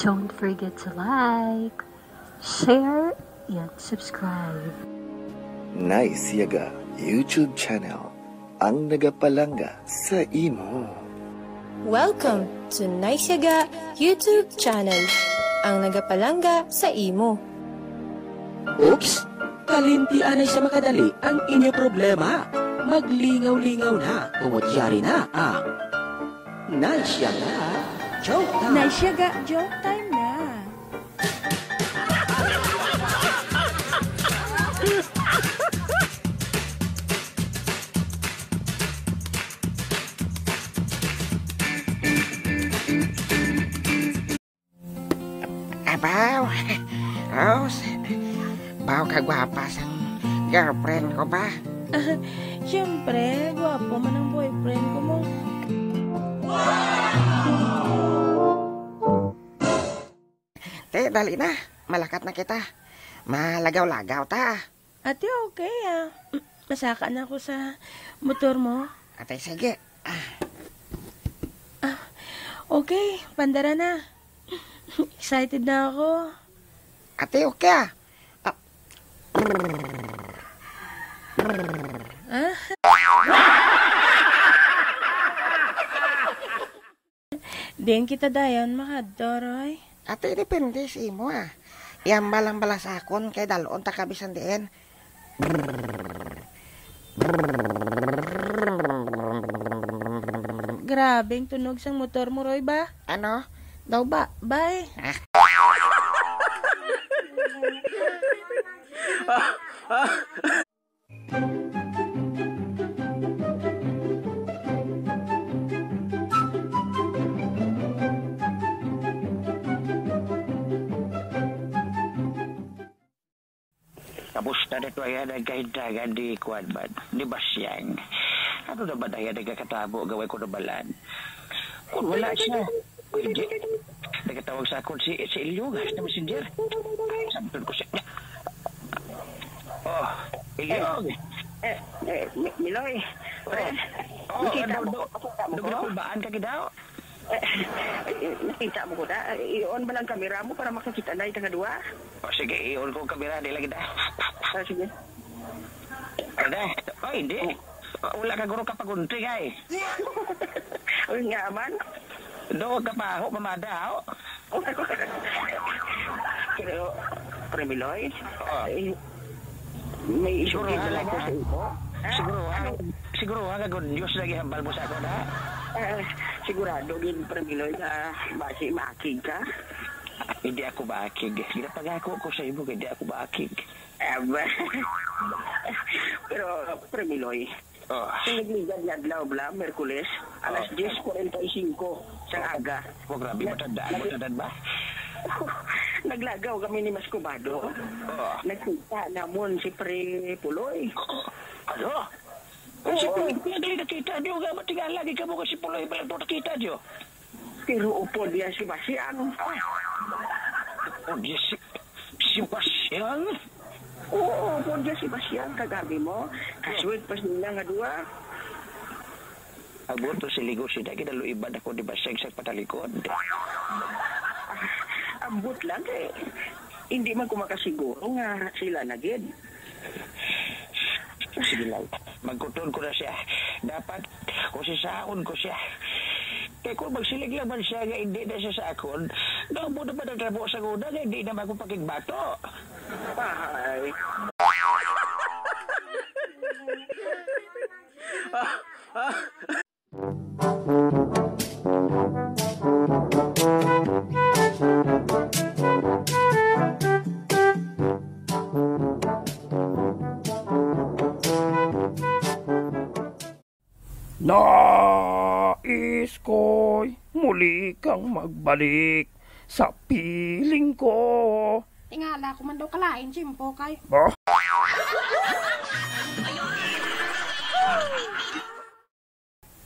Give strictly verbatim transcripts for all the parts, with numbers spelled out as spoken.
Don't forget to like, share, and subscribe. Nice Yaga YouTube channel, ang nagapalangga sa imo. Welcome to Nice Yaga YouTube channel, ang nagapalangga sa imo. Oops! Kalimti anay sa makadali ang inyo problema. Maglingaw-lingaw na, tungod yari na ang Nice Yaga Joke Time. Nice Yaga Joke Time na. Abaw. Rose. Baw ka gwapa sang girlfriend ko ba? Siyempre, gwapo man ang boyfriend ko mo. Te, dali na. Malakat na kita. Malagaw-lagaw ta. Ate, okay, ah. Masaka na ako sa motor mo. Ate, sige. Ah. Ah, okay, pandara na. Excited na ako. Ate, okay, ah. Ah. Ah? Diin kita dayon makadto, Roy? Ate, depende sa imo, ah. Ihambal lang bala sa akon kay dalon ta ka bisan diin. Grabe ang tunog sang motor mo, Roy, ba? Ano? Daw ba? Bye. Tapos na dito ay nagkahindagan di kuwan ba, ni Basyang. Ano naman ay nagkakatabo gaway ko nabalan? Kung wala siya, pwede. Nagkatawag sa akon si, si Ilyong sa messenger. Samtun ko siya. Oh, Ilyong. Eh, eh, Mi-, Miloy, pre, Oh, nakita ano, mo, do-, nakita mo ko? Nagulbaan ka gid daw? Eh, nakita mo ko na. I-on ba lang kamera mo para makakita na itang duwa? O sige, i-on ko ang kamera, di lagi na. Ah, sige. Ano? Oh, hindi. Oh. Wala ka guro ka pagunti, kay. Uy, nga man. Do ka pa, ho, mamada, ho. Pero, Pre Miloy, Oh. eh, may Siguro, isugid na lang ko ha? sa imo. Siguro, ha? Ano? Siguro, ha? Kag Diyos lagi hambal mo sa ako, ha? Eh, sigurado gid, Pre Miloy, nga basi maakig ka? Hindi ako maakig. Ginapangako ko sa imo, hindi ako maakig. Aba. Pero, Pre Miloy, Oh. Sa nagligad nga adlaw, bala, Miyerkules, alas Oh. diyes kwarenta y singko sang aga. Oh, grabe, Nag-, matandaan, nag-, matandaan ba? Naglagaw kami ni Mas Kubado. Oh. Nagkita namon si Pre Puloy. Ano? Ay, si Oo. Puloy, kaya dali nakita niyo nga, matingala, di ka mo kasi Puloy, pala ito nakita niyo. Pero upod niya si Basyang. Upod niya si, si Basyang? Oo, upod niya si Basyang, kagabi mo. Kaswit pa sila nga duwa. Ang buto si Ligo, sila ginaluiban ako ni Basyang sa patalikod. Ambot lang eh. Hindi man ko makasiguro nga sila na gid. Sige lang. Magkuton ko na siya. Dapat, kusisaon ko siya. Kay kung magsiling lang man siya nga hindi na siya sa akon, naamo naman ang trabo sa una nga hindi naman ako pakigbato. Pahay. Nais ko'y muli kang magbalik sa piling ko. Tingala ko man daw kalain, Jimpo, kay. Ba?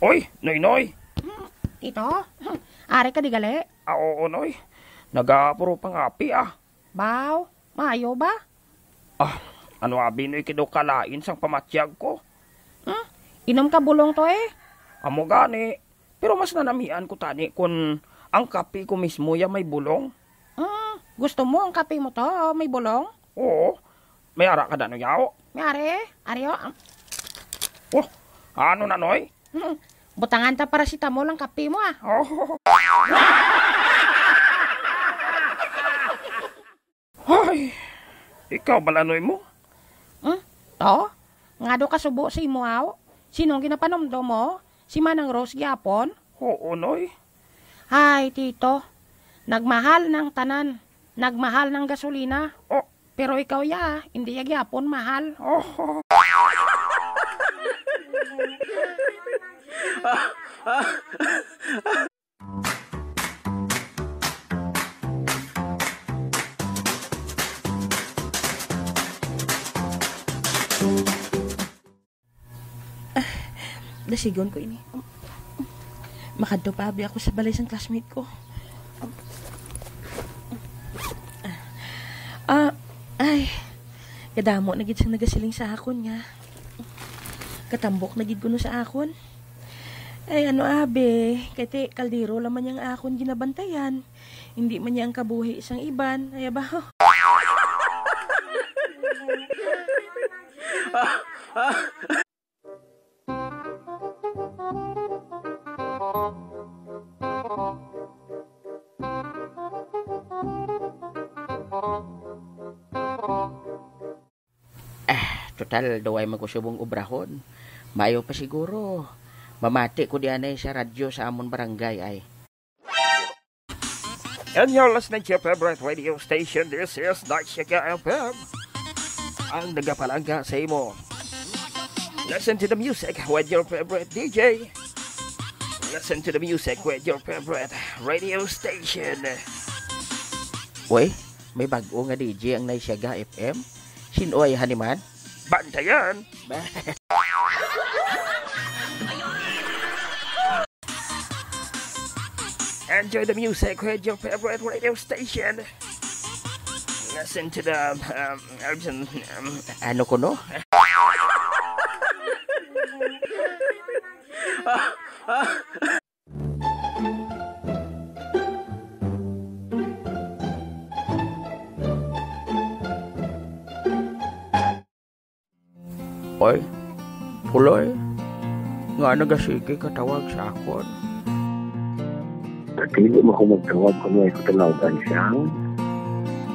Oy, Noy, Noy. Hmm, Tito? Ari ka di gali? Ah, oo, Noy. Nagapuro pangapi, ah. Baw, maayo ba? Ah, ano abi, Noy, kidto kalain sang pamatyag ko? Hmm? Inom ka bulong to, eh. Amo gani. Pero mas nanamian ko tani kun ang kape ko mismo ya may bulong. Gusto mo ang kape mo to, may bulong? Oo. May ara ka dano, yaw? May ari, ari, oh. Oh, ano na, Noy? Butangan ta paracetamol ang kape mo, ah. Oh. Ay, ikaw bala, Noy, mo? Hmm? To? Nga do kasubo sa imo, aw? Sino ang ginapanumdom mo? Si Manang Rose gyapon? Oo, Noy. Ay, tito. Nagmahal ng tanan. Nagmahal ng gasolina. Oh. Pero ikaw, ya, hindi ya gyapon mahal. Oh. Dasigon ko ini. Makadto pa abi ako sa balay sang classmate ko. Ah, ay. Kadamo na gid sang nagasiling sa akon nga katambok na gid kuno sa akon. Ay, ano, abi, kay ti kaldero lang man yang akon ginabantayan. Hindi man niya ang kabuhi sang iban. Ay, ba? Ah, total, daw ay magkusubong obrahon. Mayo pa siguro. Mamati ko dianay sa radyo sa amon barangay ay. And you're listening to your favorite radio station. This is Night Shiga F M. Ang nagapalangga sa imo. Listen to the music with your favorite D J. Listen to the music with your favorite radio station. Uy, may bag-o nga D J ang Naisyaga F M. Sin-o ay haniman? Bantayan! Enjoy the music with your favorite radio station. Listen to the, um, um, um, ano kuno? Oy, Puloy, nga nagasigi ka tawag sa akon? Dili mo ko magtawag kung may ko tanawagan siya.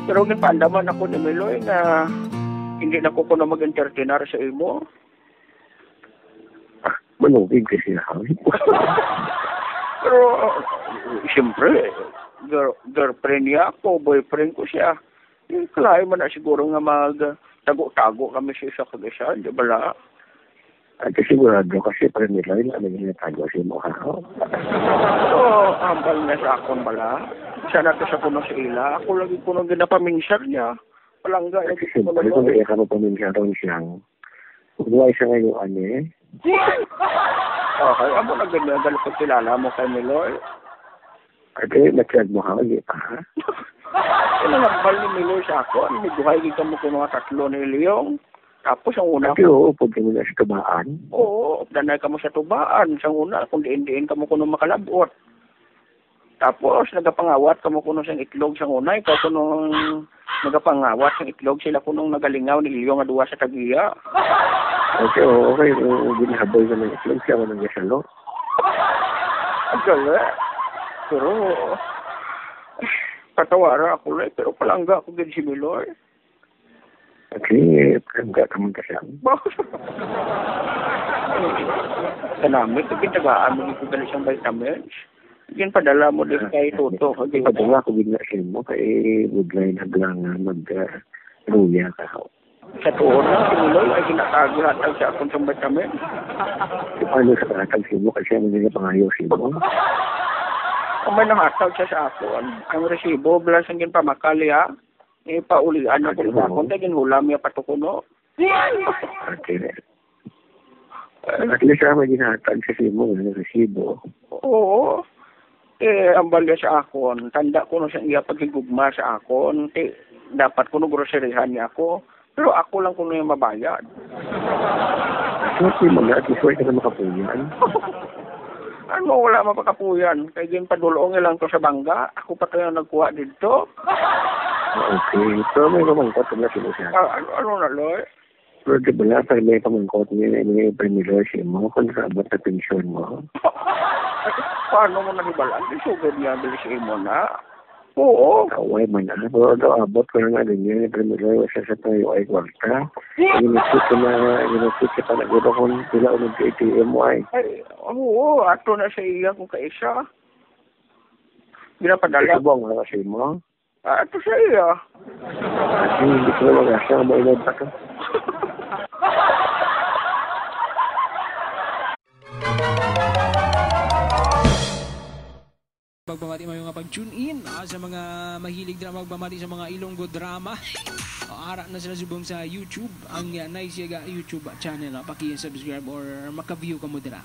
Pero ginpaandaman ako ni Miloy nga hindi na ko kuno mag-entertainar sa imo. Ah, malugig ka siya, ha? Pero, uh, siyempre, girl-, girlfriend niya ako, boyfriend ko siya. Eh, kalayo man na siguro nga mag-tago-tago kami sa isa kag isa, di ba la? Ay, sigurado kasi, pero nila, wala na ginatago sa imo, ha? Oo, ambal na sa akon bala. Siya na to sa kuno sa ila. Ako lagi kuno ginapaminsar niya. Palangga, ay, lagi kuno siyempre, kung di ka mo paminsaron siya, kung wala siya ngayon, ano eh? Okay, amo na gid, nagalo ko kilala mo kay Miloy. Ate, nag-chat mo ka, hindi pa, ha? Ano nagpal ni Miloy sa ako? Ang duhay gid kamo kuno nga tatlo ni Leong. Tapos ang una Ate, ko, oo, pwede mo na sa tubaan. Oo, danay kamo sa tubaan. Sang una, kung diin-diin kamo kuno makalabot. Tapos, nagapangawat kamo kuno sang itlog sang una. Ikaw kuno ang nagapangawat sang itlog. Sila kuno ang nagalingaw ni Leong nga duwa sa tagiya. Ate, oo, okay. Oo, ginahaboy ka ng itlog. Siya mo nang gasalo. Ang gali. Pero, patawara ako, Loy, pero palangga ako gid si Miloy. Okay, palangga ka man ka siya. Kanami, ito gitagaan mo dito dali siyang vitamins. Ginpadala mo din kay Toto. Ipadala ko gid na sa imo, kay budlay na lang nga mag, ah, luya ka. Sa tuon lang, si Miloy ay ginatagi hatag sa akon sa vitamin. Paano sa hatag sa imo? Kasi ano nila pangayo sa imo? Kung may nahatag siya sa akon, ang resibo, bala sang ginpamakali, ha? Ipaulian na Ano? Kung sa akon, kay ginhulam niya pa to kuno. Okay. At least, ah, may ginhatag sa imo, ano, resibo. Oo. Eh, ang balya sa akon, tanda ko no sa iya paghigugma sa akon, ti, dapat ko no groceryhan niya ako. Pero ako lang kuno yung mabayad. Swerte mo na, at least wala ka na makapuyan. Ano, wala mapakapuyan. Kay ginpadulong lang to sa bangga. Ako pa to yung nagkuha dito. Okay. Pero may pamangkot na sila siya. Ah, ano, ano na, Loy? Pero di ba lang may pamangkot niya na may primilor siya mo kung sa abot sa pensyon mo? Paano mo nahibalaan? Di sugod niya, bilis imo na. Oo. Kaway man na. Pero daw abot ko na nga din niya. Primilor siya sa tayo ay kwarta. Ginasik ko na, ginasik ko pa na guro kung pila o nag-A T M ay. Ay, oo. Ato na sa iya kung kaisa. Ginapadala. Subong na kasi mo. Ah, ato sa iya. Hindi ko na mag-asa ang may pa to. Pagpamati mayo nga pag-tune in ah, sa mga mahilig drama, magpamati sa mga Ilonggo drama. O, ara na sila subong sa YouTube. Ang uh, Nice Yaga YouTube channel. Ah. Paki-subscribe or maka-view kamo dira.